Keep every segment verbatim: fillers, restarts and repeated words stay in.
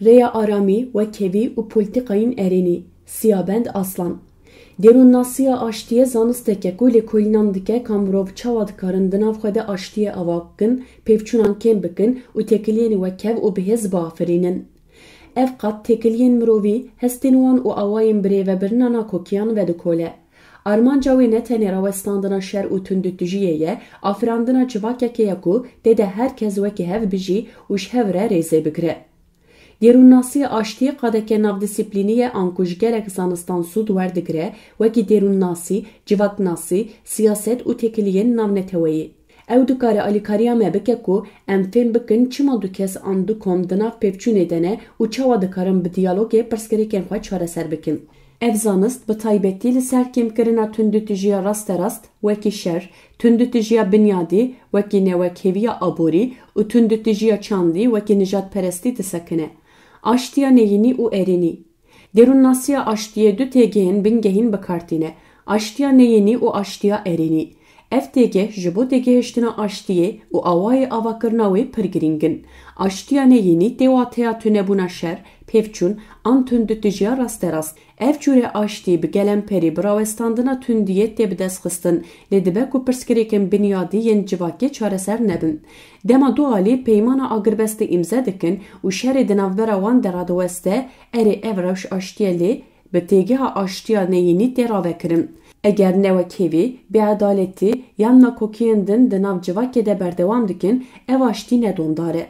Rêya aramî, wekhevî û polîtîkayên erênî. Siyabend Aslan. Dêrûnnasiya aştiyê zanistek e ku lêkolînan dike ka mirov çawa dikarin di nav xwe de aştiyê ava bikin, pêvçûnan kêm bikin û têkiliyên wekhev û bihêz biafirînin. Ev qat têkiliyên mirovî, hestên wan û awayên birêvebirina nakokiyan vedikole. Armanca wê ne tenê rawestandina şer û tundûtijiyê ye, afirandina civakekê ye ku tê de her kes wekî hev bijî û ji hev re rêzê bigire. Dêrûnnasiya aştiyê qadeke navdîsîplînî ye anku ji gelek zanistan sûd werdigire, wekî dêrûnnasî, civaknasî, siyaset û têkiliyên navneteweyî. Ew dikare alîkariya me bike ku em fêm bikin çima du kes an du kom di nav pêvçûnê de ne û çawa dikarin bi diyalogê pirsgirêkên xwe çareser bikin. Ev zanist bi taybetî li ser kêmkirina tundûtijiya rasterast, wekî şer, tundûtijiya binyadî, wekî newekhêviya aborî û tundûtijiya çandî, wekî nijadperestî disekine. Aştiya neyînî û erênî. Dêrûnnasiya aştiyê du têgehên bingehîn bi kar tîne, aştiya neyînî û aştiya erênî. Ev têgeh ji bo têgihiştina aştiyê û awayê avakirina wê pir girîng in. Aştiya neyînî tê wateya tunebûna şer, pêvçûn an tundûtijiya rasterast. Ev cûre aştî bi gelemperî bi rawestandina tundiyê tê bidestxistin, lê dibe ku pirsgirêkên binyadî yên civakê çareser nebin. Dema du alî peymana agirbestê îmze dikin û şerê di navbera wan de radiweste, erê ev rewş aştiyê lê bi têgeha aştiya neyînî tê ravekirin. Eger newekhêvî, bêedaletî yan nakokiyên din di nav civakê de berdewam dikin, ev aştî ne domdar e.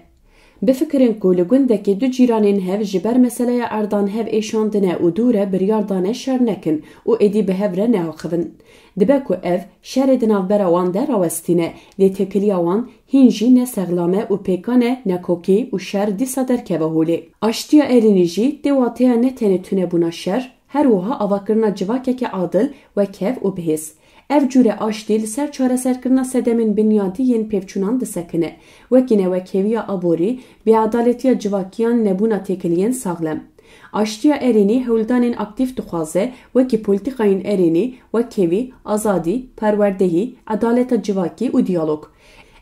Bifikirin ku li gundekê du cîranên hev ji ber meseleya erdan hev êşandine û dû re biryar dane şer nekin û êdî bi hev re neaxivin. Dibe ku ev şerê di navbera wan de rawestîne, lê têkiliya wan hîn jî ne sexlam e û pêkan e nekokî û şer dîsa derkeve holê. Aştiya erênî jî tê wateya ne tenê tunebûna şer, her wiha avakirina civakeke adil, wekhev û bihêz. Ev cûre aştî li ser çareserkirina sedemên binyadî yên pêvçûnan disekine, wekî newekhêviya aborî, bêedaletiya civakî yan nebûna têkiliyên saxlem. Aştiya erênî hewldanên aktîf dixwaze, wekî polîtîkayên erênî, wekhevî, azadî, perwerdehî, edaleta civakî û diyalog.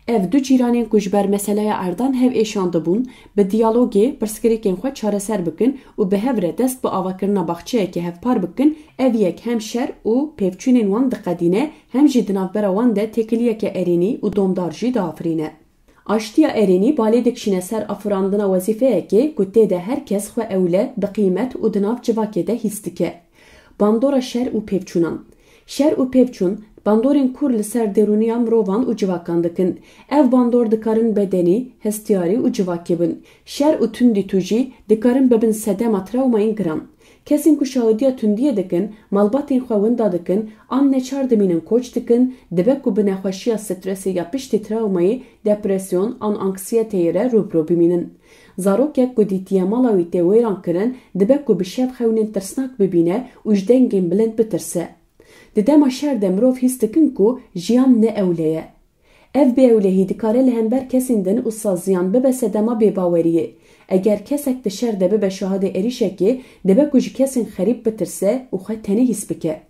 Ev du cîranên ku ji ber meseleya erdan hev êşandibûn, bi diyalogê pirsgirêkên xwe çareser bikin û bi hev re dest bi avakirina baxçeyekê hevpar bikin, ev yek hem şer û pêvçûnên wan diqedîne, hem jî di navbera wan de têkiliyeke erênî û domdar jî diafirîne. Aştiya erênî balê dikişîne ser afirandina wezîfeyekê ku tê de her kes xwe ewle, bi qîmet û di nav civakê de hîs dike. Bandora şer û pêvçûnan. Şer û pêvçûn, bandorên kûr li ser derûniya mirovan û civakan dikin. Ev bandor dikarin bedenî, hestiyarî û civakî bin. Şer û tundî tu jî dikarin bibin sedema trawmayên giran. Kesên ku şahidiya tundiyê dikin, malbatên xwe winda dikin, an neçar dimînin koç dikin, dibe ku bi nexweşiya stresê ya piştî trawmayê, depresyon an anksiyeteyê re rû bi rû bimînin. Zarokek ku dîtiye mala wî tê wêran kirin, dibe ku bi şev xewnên tirsnak bibîne û ji dengên bilind bitirse. Di dema şer de mirov hîs dikin ku jiyan ne ewle ye. Ev bêewlehî dikare li hember kesên din û saziyan bibe sedema bêbaweriyê. Eger kesek di şer de bibe şahidê êrîşekê, dibe ku ji kesên xerîb bitirse û xwe tenê hîs bike.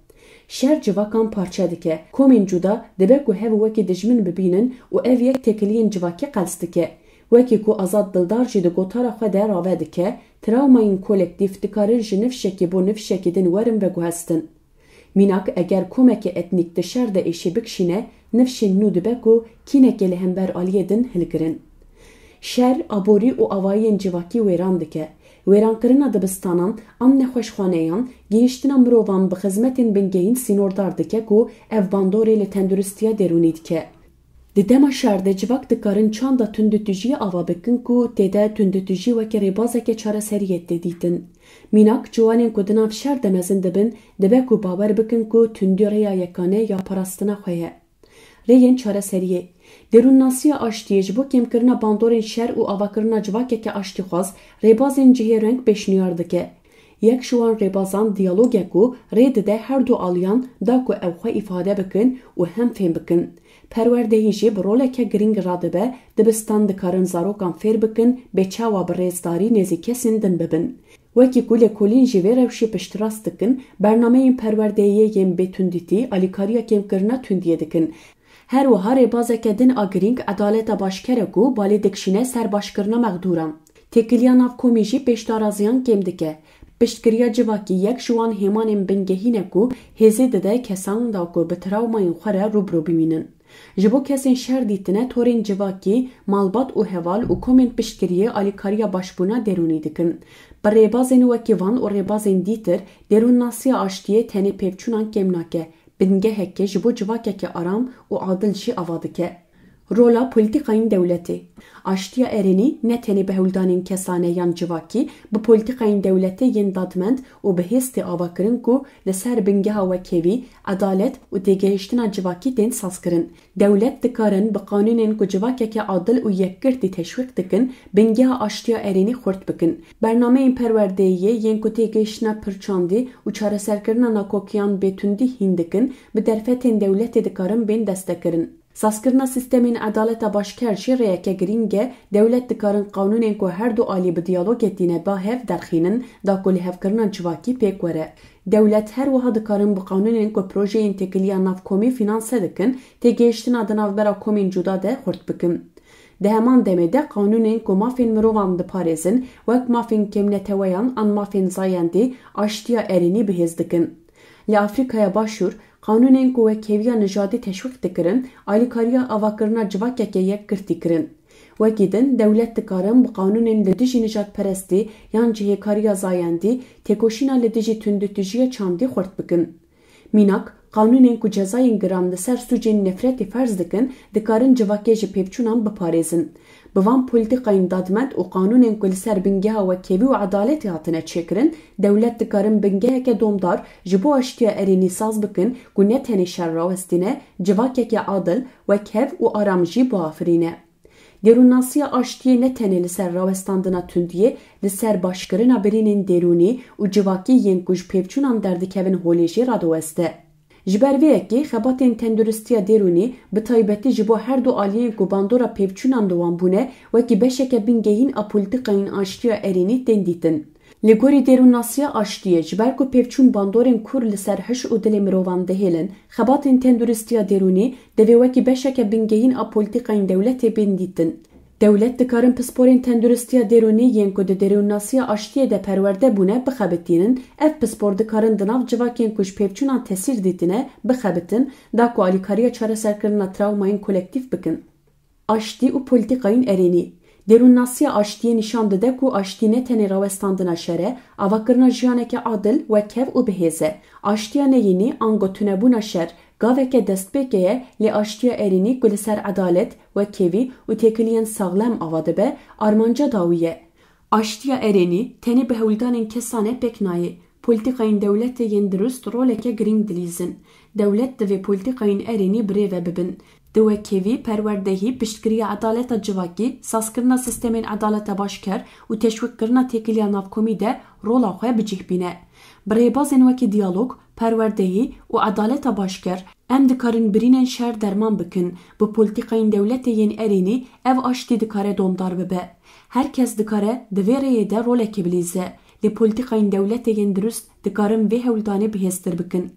Şer civakan parçe dike. Komên cuda dibe ku hev wekî dijmin bibînin û ev yek têkiliyên civakî qels dike. Wekî ku Azad Dildar jî di gotara xwe de rave dike, trawmayên kolektîf dikarin ji nifşekî bo nifşekî din werin veguhestin. Mînak, eger komeke etnîk di şer de êşî bikişîne, nifşên nû dibe ku kînekê li hember aliyê din hilgirin. Şer, aborî û avayiyên civakî wêran dike. Wêrankirina dibistanan an nexweşxaneyan, gihiştina mirovan bi xizmetên bingehîn sînordar dike ku ev bandorê li tenduristiya derûnî dike. Di dema şer de civak dikarin çanda tundûtijiyê ava bikin ku tê de tundûtijî weke rêbazeke çareseriyê tê dîtin. Mînak, ciwanên ku di nav şer de mezin dibin, dibe ku bawer bikin ku tundî rêya yekane ya parastina xwe ye. Rêyên çareseriyê. Derûnnasiya aştiyê ji bo kêmkirina bandorên şer û avakirina civakeke aştîxwaz, rêbazên cihêreng pêşniyar dike. Yek ji wan rêbazan diyalog e ku rê dide her du aliyan da ku ew xwe îfade bikin û hem fêm bikin. Perwerdehî jî bi roleke girîng radibe, dibistan dikarin zarokan fêr bikin bê çawa bi rêzdarî nêzî kesên din bibin. Wekî ku lêkolîn jî vê rewşê piştrast dikin, bernameyên perwerdehiyê yên bê tundîtî alîkariya kêmkirina tundiyê dikin. Her wiha rêbazeke din a girîng edaleta başker e ku balê dikişîne ser başkirina mexdûran. Têkiliya navkomî jî pêşdaraziyan kêm dike. Piştgiriya civakî yek ji wan hêmanên bingehîn e ku hêzê dide kesan da ku bi trawmayên xwe re rû bi rû bimînin. Ji bo kesên şer dîtine, torên civakî, malbat û heval û komên piştgiriyê alîkariya başbûna derûnî dikin. Bi rêbazên wekî van û rêbazên dîtir, derûnnasiya aştiyê tenê pêvçûnan kêm nake, bingehekê ji bo civakeke aram û adil jî ava dike. Rola polîtîkayên dewletê. Aştiya erênî ne tenê bi hewldanên kesane yan civakî, bi polîtîkayên dewletê yên dadmend û bi hêz tê avakirin ku li ser bingeha wekhevî, edalet û têgihiştina civakî tên sazkirin. Dewlet dikarin bi qanûnên ku civakeke adil û yekgirtî teşwîq dikin, bingeha aştiya erênî xurt bikin. Bernameyên perwerdeyiyê yên ku têgihiştina pirçandî û çareserkirina nakokiyan bê tundî hîn dikin, bi derfetên dewletê dikarin bên destekirin. Sazkirina sîstemên edaleta başker jî rêyeke girîng e, dewlet dikarin qanûnên ku her du alî bi diyalogê tîne ba hev derxînin, da ku lihevkirina civakî pêk were. Dewlet her wiha dikarin bi qanûnên ku projeyên têkiliya navkomî fînanse dikin, têgihiştina di navbera komên cuda de xurt bikin. Di heman demê de qanûnên ku mafên mirovan diparêzin, wek mafên kêmneteweyan an mafên zayendî, aştiya erênî bihêz dikin. Li Afrîkaya Başûr, qanûnên ku wekheviya nijadî teşwîq dikirin, alîkariya avakirina civakeke yekgirtî kirin. Wekî din, dewlet dikarin bi qanûnên li dijî nijadperestî yan cihêkariya zayendî, têkoşîna li dijî tundûtîjiya çandî xurt bikin. Mînak, qanûnên ku cezayên giran li ser sûcên nefretê ferz dikin, dikarin civakê ji pêvçûnan biparêzin. Bi van polîtîkayên dadmend û qanûnên ku li ser bingeha wekhevî û edaletê hatine çêkirin, dewlet dikarin bingeheke domdar ji bo aştiya erênî saz bikin ku ne tenê şer rawestîne, civakeke adil, wekhev û aram jî biafirîne. Derûnnasiya aştiyê ne tenê li ser rawestandina tundiyê, li ser başkirina birînên derûnî û civakî yên ku ji pêvçûnan derdikevin holê jî radiweste. Ji ber vê yekê xebatên tenduristiya derûnî, bi taybetî ji bo her du aliyên ku bandora pêvçûnan li wan bûne, wekî beşeke bingehîn a polîtîkayên aştiya erênî tên dîtin. Li gorî derûnnasiya aştiyê, ji ber ku pêvçûn bandorên kûr li ser hiş û dilê mirovan dihêlin, xebatên tenduristiya derûnî divê wekî beşeke bingehîn a polîtîkayên dewletê bên dîtin. Dewlet dikarin pisporên tenduristiya derûnî yên ku di derûnnasiya aştiyê de perwerde bûne bixebitînin, ev pispor dikarin di nav civakên ku ji pêvçûnan tesîr dîtine bixebitin, da ku alîkariya çareserkirina trawmayên kolektîf bikin. Aştî û polîtîkayên erênî. Derûnnasiya aştiyê nîşan dide ku aştî ne tenê rawestandina şer e, avakirina jiyaneke adil, wekhev û bihêz e. Aştiya neyînî, ango tunebûna şer, gaveke destpêkê ye, lê aştiya erênî ku li ser edalet, wekhevî û têkiliyên saxlem ava dibe, armanca dawî ye. Aştiya erênî tenê bi hewldanên kesane pêk nayê. Polîtîkayên dewletê yên dirust roleke girîng dilîzin. Dewlet divê polîtîkayên erênî birêve bibin. Di wekhevî, perwerdehî, piştgiriya edaleta civakî, sazkirina sîstemên edaleta başker û teşwîqkirina têkiliya navkomî de rola xwe bi cih bîne. Bi rêbazên wekî diyalog, perwerdehî û edaleta başker, em dikarin birînên şer derman bikin. Bi polîtîkayên dewletê yên erênî ev aştî dikare domdar bibe. Her kes dikare di vê rêyê de rolekê bilîze. Lê polîtîkayên dewletê yên dirust dikarin vê hewldanê bihêztir bikin.